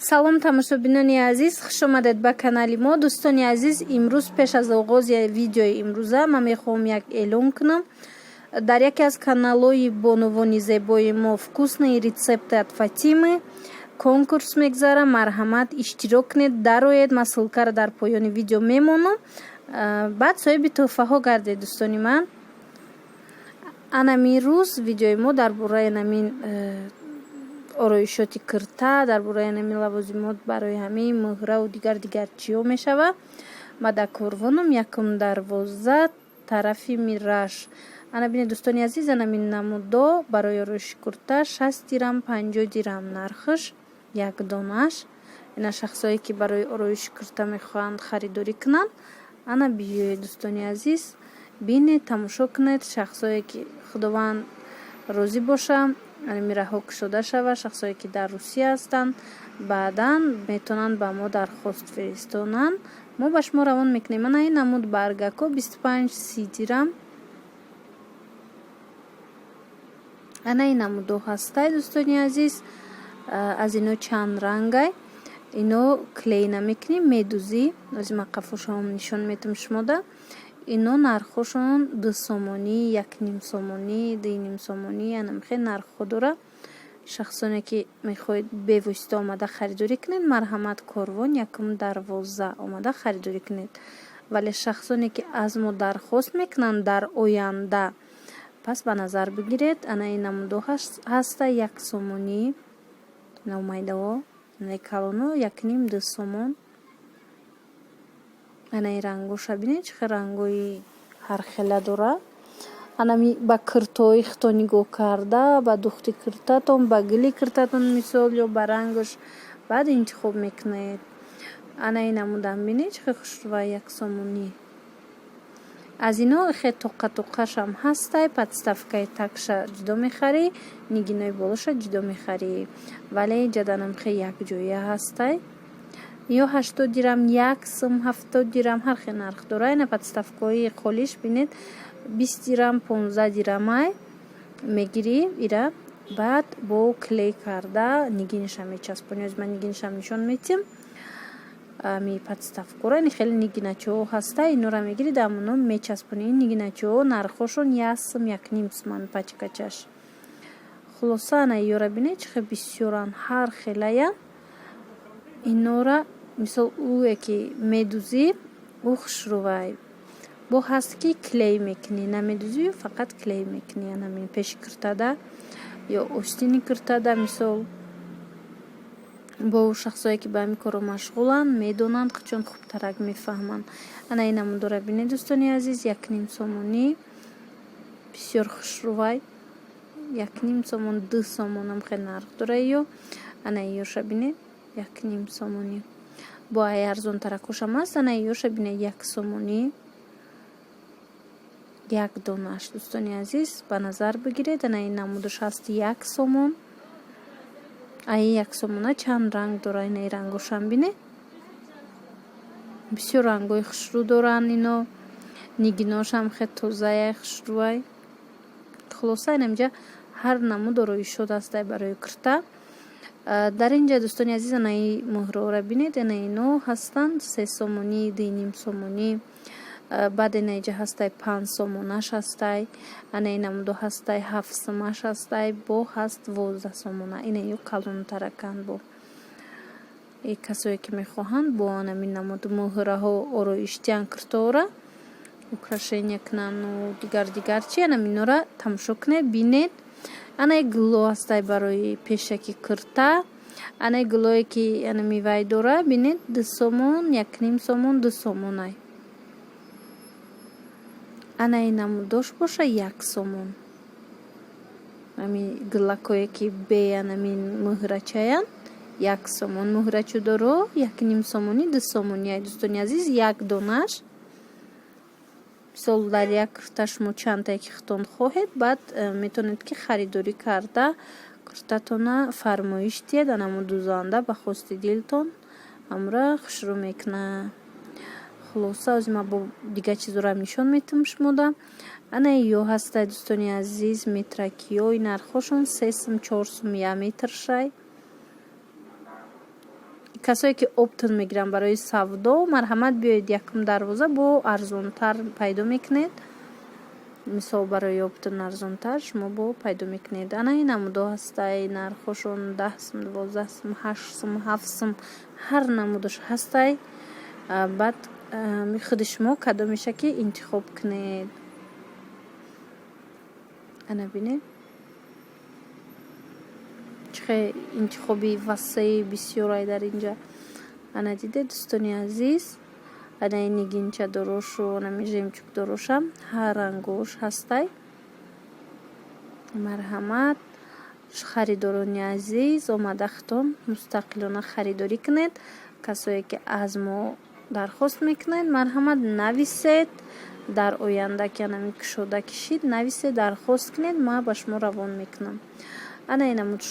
Салом, тамошобинони азиз, хуш омадед ба канали мо. Дӯстони азиз, имрӯз пеш аз оғози видеои имрӯза ман мехоҳам як эълон кунам. Дар яке аз каналҳои бонувони зебои мо, «Вкусные рецепты от Фатимы», конкурс мегзарам. Марҳамат, иштирок кунед, дароед. Ман ссылкаро дар поёни видео мемонам. Баъд соҳиби тӯҳфаҳо гардед, дӯстони ман. Анамин рӯз видеои мо дар бораи анамин ороишоти кирта, дар бораи анамин лавозимот барои ҳамин муҳраву дигар дигар чиҳо мешавад. Ма дар Корвоном, якум дарвоза, тарафи Мираш. Ана бинед, дӯстони азиз, анамин намудо барои ороиши курта 60 дирам, 50 дирам нархаш як донааш. Ина шахсое, ки барои ороиши курта мехоҳанд харидорӣ кунанд, ана биёед, дӯстони азиз, бинед, тамошо кунед. Шахсое, ки Худованд розӣ боша, мираҳо кушода шавад, шахсое, ки дар Русия ҳастанд, баъдан метавонанд ба мо дархост фиристонанд, мо ба шумо равон мекунем. Ана ин намуд баргако 25, 30 дирам. Ана ин намудо ҳастай, дӯстони азиз. Аз ино чанд рангай. Ино клей намекунӣ, медузӣ. Ози ман қафошаам нишон метам шумода. Ино нархҳошон 2 сомонӣ, 1,5 сомонӣ, 2,5 сомонӣ, анамхел нархҳо дорад. Шахсоне, ки мехоҳед бевосита омада харидорӣ кунед, марҳамат, Корвон, якум дарвоза омада харидорӣ кунед. Вале шахсоне, ки аз мо дархост мекунанд дар оянда, пас ба назар бигиред. Ана ин намудо ҳаста 1 сомонӣ, майдаҳо, калоно 1,5, 2 сомон. Ана ин рангоша бинед, чӣ хел рангҳои ҳархела дорад. Анами ба киртои худтон нигоҳ карда, ба духти киртатон, ба гили киртатон, мисол, ё ба рангаш баъд интихоб мекунед. Ана ин намудам бинед, чӣ хел хушрӯва, 1 сомонӣ. Аз ино хе тоқа тоқашам ҳастай. Подставкаи такша ҷудо мехарӣ, нигинои болоша ҷудо мехарӣ, вале ҷаданам хе якҷоя ҳастай. Ё 80 дирам, 1 сум, 70 дирам, ҳар хел нарх дора. Ина подставкаҳои холиш бинед, 20 дирам, 15 дирамай. Мегирӣ ира, баъд бо клей карда нигиниша мечаспонӣ. Ози ман нигинишам нишон метиҳам. Ами подставкаро ини хеле нигиначаҳо ҳаста, инора мегирӣ, дар амоно мечаспонӣ. Ин нигиначаҳо нархҳошон 1 сум, 1,5 сум ами пачкачаш. Хулоса, ана ёра бинед, чӣ хел бисёранд, ҳар хелаянд. Инора, мисол, ӯе ки медузӣ, ӯ хушрӯвай. Бо ҳаст, ки клей мекунӣ, намедузию фақат клей мекунӣ, анамин пеши киртада ё остини киртада, мисол. Бо шахсое, ки ба ҳамин корро машғуланд, медонанд, чун хубтарак мефаҳманд. Ана ин намудора бинед, дӯстони азиз, 1,5 сомонӣ, бисёр хушрӯвай, 1,5 сомон, 2 сомонам хел нарх дора. Ё ана ёша бинед, 1,5 сомонӣ. Бо ай арзонтаракошам аст. Ана ёша бинед, 1 сомонӣ як донааш. Дӯстони азиз, ба назар бигиред. Ана ин намудаш ҳаст 1 сомон. Ай 1 сомона чанд ранг дора. Ина и рангошам бинед, бисёр рангҳои хушрӯ доранд ино. Нигиношам хел тозая, хушрӯвай. Хулоса, инамҷа ҳар намуд ороишот ҳастай барои кирта. Дар ин ҷа, дӯстони азиз, ана и муҳраҳоро бинед. Ана ино ҳастанд 3 сомонӣ, 2,5 сомонӣ. Баъд ина иҷа ҳастай 5 сомонаш ҳастай. Ана ин намудо ҳастай 7 сумаш ҳастай, бо ҳаст 12 сомона. Ина ё калонтараканд. Бо и касое, ки мехоҳанд бо анамин намуд муҳраҳо ороиштиян киртоора, украшения кунану дигар дигар чи, анаминора тамошо кунед, бинед. Ана гуло ҳастай барои пешаки кирта. Ана гулое, ки анами вай дора, бинед, 2 сомон, 1,5 сомон, 2 сомонай. Ана ин намудош боша 1 сомон. Ами гулакое, ки бе анамин муҳрачаянд, 1 сомон. Муҳрачудоро 1,5 сомонӣ, 2 сомонӣ. Ай, дӯстони азиз, як донаш. Мисол, дар як кирта шумо чандтае ки худтон хоҳед, баъд метавонед, ки харидорӣ карда, киртатона фармоиш диҳед. Анамо дузанда ба хости дилтон ҳамра хушрӯ мекунад. Хулоса, ози ман бо дигар чизорам нишон метиҳам шумода. Ана ё ҳастай, дӯстони азиз, метракиё. Нархҳошон 3 сум, 4 сум як метршай. Касое, ки оптом мегиранд барои савдо, марҳамат, биёед якум дарвоза, бо арзонтар пайдо мекунед. Мисол, барои оптом арзонтар шумо бо пайдо мекунед. Ана ин намудо ҳастай, нархҳошон 10 сум, 12 сум, 8 сум, 7 сум, ҳар намудаш ҳастай. Баъд худи шумо кадомеша ки интихоб кунед. Ана бинед, чӣ хел интихоби васеи бисёрай дар инҷа. Ана дидед, дӯстони азиз, ана ин нигинча дорошу анами жемчуг дорошам ҳар рангош ҳастай. Марҳамат, харидорони азиз, омада худтон мустақилона харидорӣ кунед. Касое, ки аз мо дархост мекунед, марҳамат, нависед. Дар оянда ки анами кушода кишид, нависед, дархост кунед, ман ба шумо равон мекунам. Ана ин намуд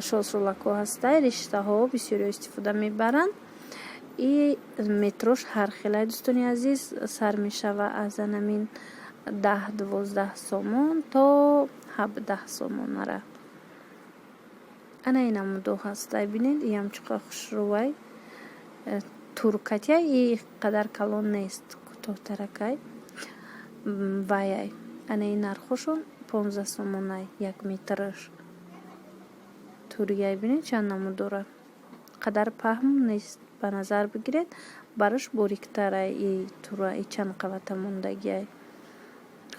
шолшолакҳо ҳастай, риштаҳо бисёриҳо истифода мебаранд. И метрош ҳар хелай, дӯстони азиз, сар мешава аз анамин 10-12 сомон то 17 сомонара. Ана ин намудо ҳастай, бинед, иам чӣ қадр хушрӯвай. Туркатия и қадар калон нест, кӯтоҳтаракай ваяй. Ана ин нархҳошон 15 сомонай як метраш. Турияй, бинед, чанд намуд дорад, қадар паҳн нест, ба назар бигиред, барош бориктарай. И тура и чанд қабата мондагиай.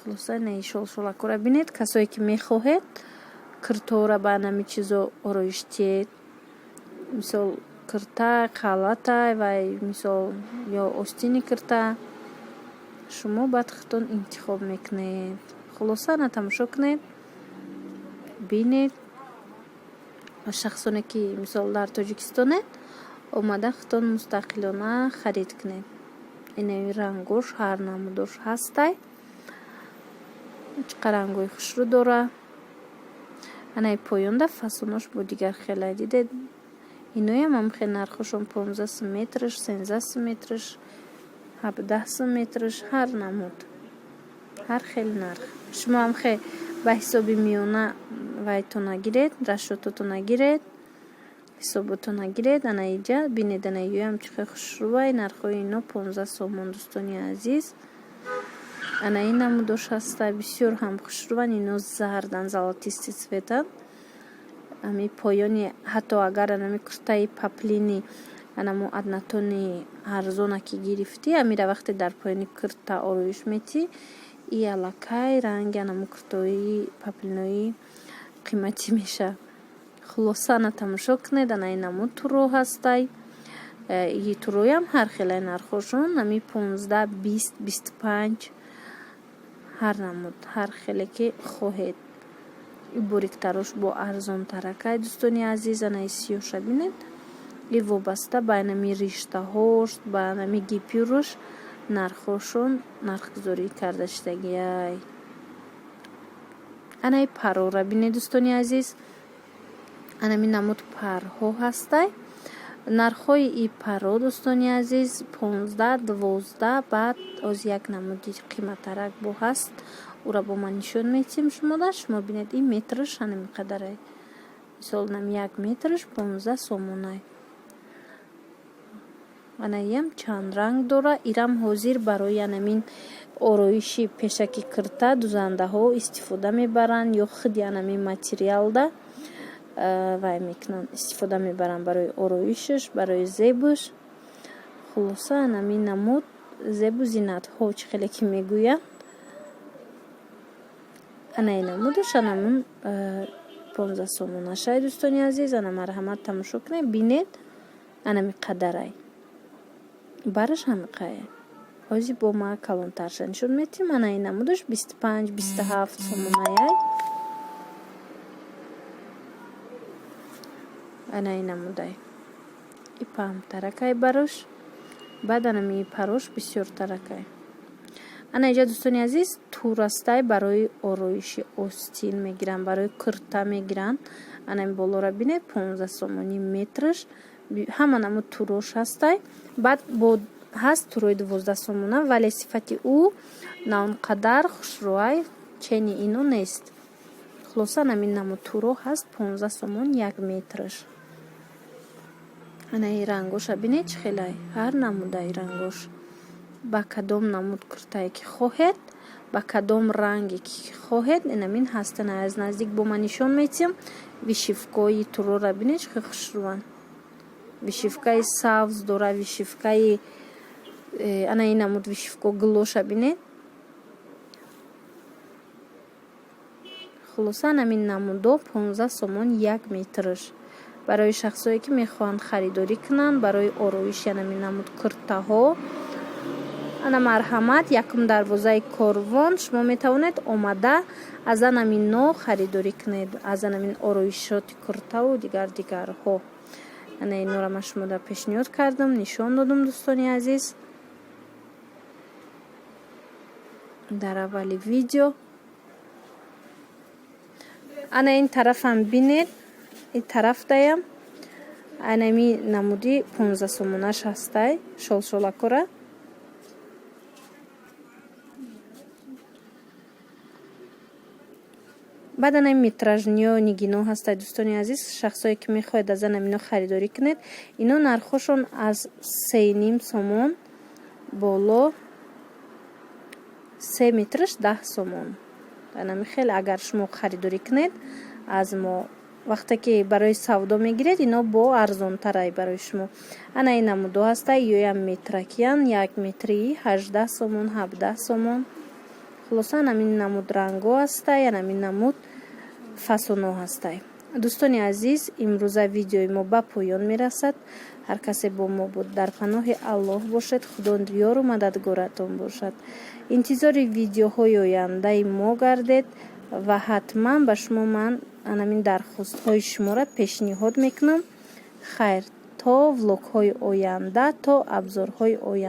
Хулоса, ина шолшолакҳоро бинед. Касое, ки мехоҳед киртора ба анами чизо ороиш диҳед, мисол, кирта халатай вай, мисол, ё остини кирта, шумо баъд худтон интихоб мекунед. Хулоса, ана тамошо кунед, бинед. Шахсоне, ки, мисол, дар Тоҷикистонед, омада худтон мустақилона харид кунед. Инаи рангош ҳар намудош ҳастай, чӣ қадр рангҳои хушрӯ дора. Анаи поёнда фасонош бо дигар хелай, дидед, иноям ҳам хел нархошон 15 сум метраш, 13 сум метраш, 17 сум метраш, ҳар намуд, ҳар хел нарх. Шумо ҳам хе ба ҳисоби миёна вайтона гиред, расчётотона гиред, ҳисоботона гиред. Ана иҷа бинед, ана иёям чӣ хел хушрӯвай. Нархҳои ино 15 сомон, дӯстони азиз. Ана ин намудош ҳаста, бисёр ҳам хушрӯванд. Ино зардан, золотистый цветанд. Ами поёни ҳатто агар анами куртаи поплини, анамо однотонный арзона ки гирифтӣ, амира вақте дар поёни курта ороиш метӣ, и аллакай ранги анамо куртаҳои поплинои қиматӣ мешавад. Хулоса, ана тамошо кунед. Ана ин намуд туро ҳастай. И туроям ҳар хелай нархҳошон, ами 15, 20, 25, ҳар намуд, ҳар хеле ки хоҳед. И бориктарош бо арзонтаракай, дӯстони азиз. Анаи сиёша бинед, и вобаста ба анами риштаҳош, ба анами гипюрош нархҳошон нархгузорӣ карда шудагиай. Анаи парора бинед, дӯстони азиз, анами намуд парҳо ҳастай. Нархҳои и паро, дӯстони азиз, 15, 12. Баъд оз як намуди қиматтарак бо ҳаст, ӯра бо ман нишон медиҳем шумода. Шумо бинед, ин метраш анами қадарай. Мисол, нами як метраш 15 сомонай. Ана иам чанд ранг дора. Ирам ҳозир барои анамин ороиши пешаки кирта дузандаҳо истифода мебаранд ё худи анамин материалда вай мекунанд, истифода мебаранд барои ороишаш, барои зебуш. Хулоса, анамин намуд зебу зинатҳо, чӣ хеле ки мегӯянд. Ана ин намудаш анамун 15 сомонашай, дӯстони азиз. Ана марҳамат, тамошо кунед, бинед, анами қадарай, бараш ҳамиқая. Ҳозир бо ма калонтарша нишон медиҳем. Ана ин намудаш 25, 27 сомонаяй. Ана ин намудай и паҳмтаракай барош, баъд анами парош бисёртаракай. Ана инҷа, дӯстони азиз, турастай, барои ороиши остин мегиранд, барои курта мегиранд. Ана ин болоро бинед, 15 сомонӣ метраш, ҳама намуд турош ҳастай. Баъд бо ҳаст турои 12 сомона, вале сифати ӯ на он қадар хушрӯай, чени ино нест. Хулоса, намин намуд туро ҳаст, 15 сомон як метраш. Ана ин рангоша бинед, чӣ хелай, ҳар намудаи рангош. Ба кадом намуд куртае ки хоҳед, ба кадом ранге ки хоҳед, инамин ҳастан. Аз наздик бо ман нишон метиҳам. Вышивкои турора бинед, чӣ хел хушрӯянд. Вышивкаи сабз дора, вышивкаи ана ин намуд вышивко, гулоша бинед. Хулоса, анамин намудо 15 сомон як метрш. Барои шахсое ки мехоҳанд харидорӣ кунанд барои ороиши анамин намуд куртаҳо, ана марҳамат, якум дарвозаи Корвон, шумо метавонед омада аз анамино харидорӣ кунед, аз анамин ороишоти куртаву дигар дигарҳо. Ана инора ман шумода пешниҳод кардам, нишон додам, дӯстони азиз, дар аввали видео. Ана ин тарафам бинед, ин тараф даям анами намуди 15 сомонаш ҳастай шолшолакора. Баъд ана метражниё нигино ҳастай, дӯстони азиз. Шахсое ки мехоҳед аз анамино харидорӣ кунед, ино нархҳошон аз 3,5 сомон боло, 3 метраш 10 сомон. Анами хеле агар шумо харидорӣ кунед аз мо, вақте ки барои савдо мегиред, ино бо арзонтарай барои шумо. Ана ин намудо ҳастай, ёям метракиян, як метрии 18 сомон, 17 сомон. Хулоса, анамин намуд ранго ҳастай, анамин намуд фасоно ҳастай. Дӯстони азиз, имрӯза видеои мо ба поён мерасад. Ҳар касе бо мо буд, дар паноҳи Аллоҳ бошед, Худо ёру мададгоратон бошад. Интизори видеоҳои ояндаи мо гардед ва ҳатман ба шумо ман анамин дархостҳои шуморо пешниҳод мекунам. Хайр, то влогҳои оянда, то абзорҳои оянда.